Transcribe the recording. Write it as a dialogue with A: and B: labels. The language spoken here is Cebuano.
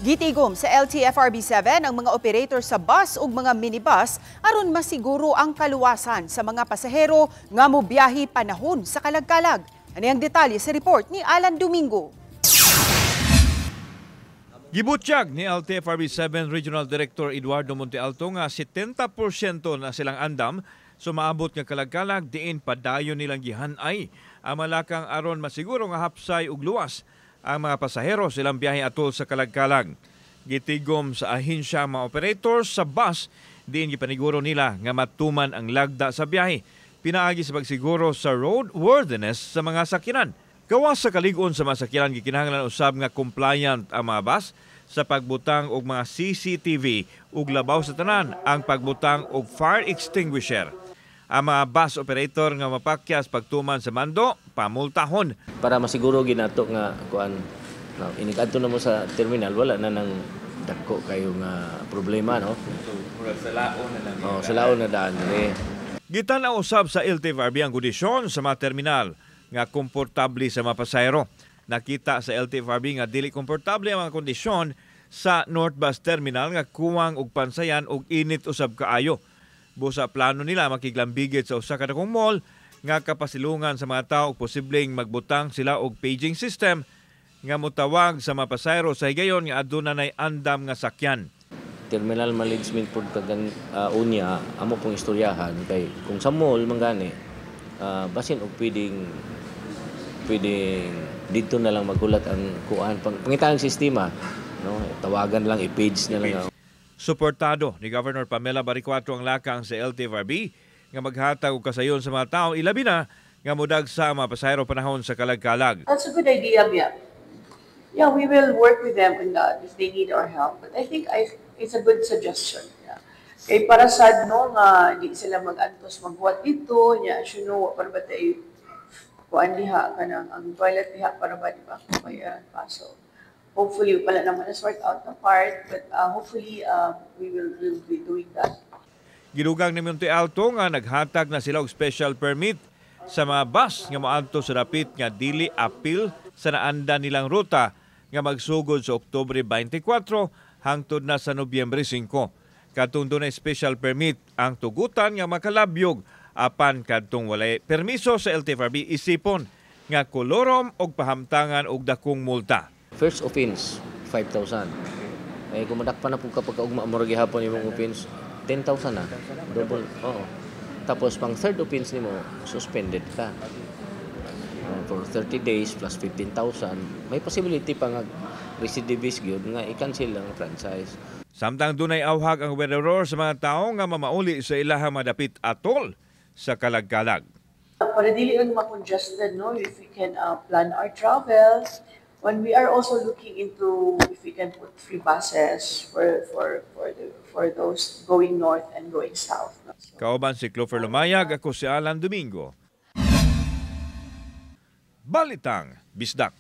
A: Gitigom sa LTFRB 7 ang mga operator sa bus ug mga minibus aron masiguro ang kaluwasan sa mga pasahero nga mobiyahe panahon sa kalagkalag. Ani ang detalye sa report ni Alan Domingo.
B: Gibutyag ni LTFRB 7 Regional Director Eduardo Montealto nga 70% na silang andam sa maabot nga kalagkalag, diin padayon nilang gihanay ang malakang aron masiguro nga hapsay ug luwas ang mga pasahero sa ilang biyahe atol sa kalagkalag. Gitigom sa ahensya ang mga operators sa bus, diin gipaniguro nila nga matuman ang lagda sa biyahe pinaagi sa pagsiguro sa roadworthiness sa mga sakyanan. Gawas sa kalig-on sa mga sakyanan, gikinahanglan usab nga compliant ang mga bus sa pagbutang og mga CCTV ug labaw sa tanan ang pagbutang og fire extinguisher. Ang mga bus operator nga mapakyas pagtuman sa mando, pamultahon.
C: Para masiguro ginato nga kuan no, inig-adto na mo sa terminal, wala na nang dagko kayo nga problema, no.
B: Sa laon na lang.
C: Oh, sa laon na daan dire.
B: Gitan-aw usab sa LTFRB ang kondisyon sa mga terminal nga komportable sa mga pasahero. Nakita sa LTFRB nga dili komportable ang mga kondisyon sa North Bus Terminal nga kuwang og pansayan og init usab kaayo. Busa plano nila makiglambigit sa usa ka dakong mall nga kapasilungan sa mga tao ug posibleng magbutang sila og paging system nga motawag sa mga pasahero sa higayon nga aduna nay andam nga sakyan.
C: Terminal management pod kagan unya amo pong istoryahan kay kung sa mall man gani, basin og pwedeng pwedeng dito na lang maghulat ang kuan pangitaan ang sistema, no, tawagan lang, i-page na lang.
B: Suportado ni Governor Pamela Baricuatro ang lakang sa LTFRB nga maghatag og kasayon sa mga tao, ilabi na nga modagsa ang mga pasahero panahon sa kalagkalag.
D: That's a good idea, yeah. Yeah, we will work with them on that if they need our help. But I think it's a good suggestion. Yeah. Kay para sad, no, nga di sila mag-antos maghuwat dito, nya, as you know, para ba tayo kuan diha kanang ang toilet diha para ba, di ba? May paso. Hopefully wala naman na sort out na part, but hopefully we will be doing that.
B: Gidugang ni Monte Alto nga naghatag na sila og special permit sa mga bus nga moadto sa dapit nga dili apil sa naanda nilang ruta nga magsugod sa Oktubre 24 hangtod na sa Nobyembre 5. Kadtong dunay special permit ang tugutan nga makalabyog, apan kadtong walay permiso sa LTFRB isipon nga kolorom og pahamtangan og dakong multa.
C: First offense, 5,000. Eh, kung madakpan na po kapag kaugma mo ra gihapon imong offense, 10,000 na. Double. Oo. Tapos pang third offense nimo, suspended ka for 30 days plus 15,000. May possibility pa nga recidivist gyud nga i-cancel ang franchise.
B: Samtang dunay awhag ang gobernador sa mga tao nga mamauli sa ilahang madapit atol sa kalagkalag.
D: Para dili lang ma-congested, no, if we can plan our travel, when we are also looking into if we can put free buses for those going north and going south. No? So,
B: Kauban si Clover Lumayag, ako si Alan Domingo. Balitang Bisdak.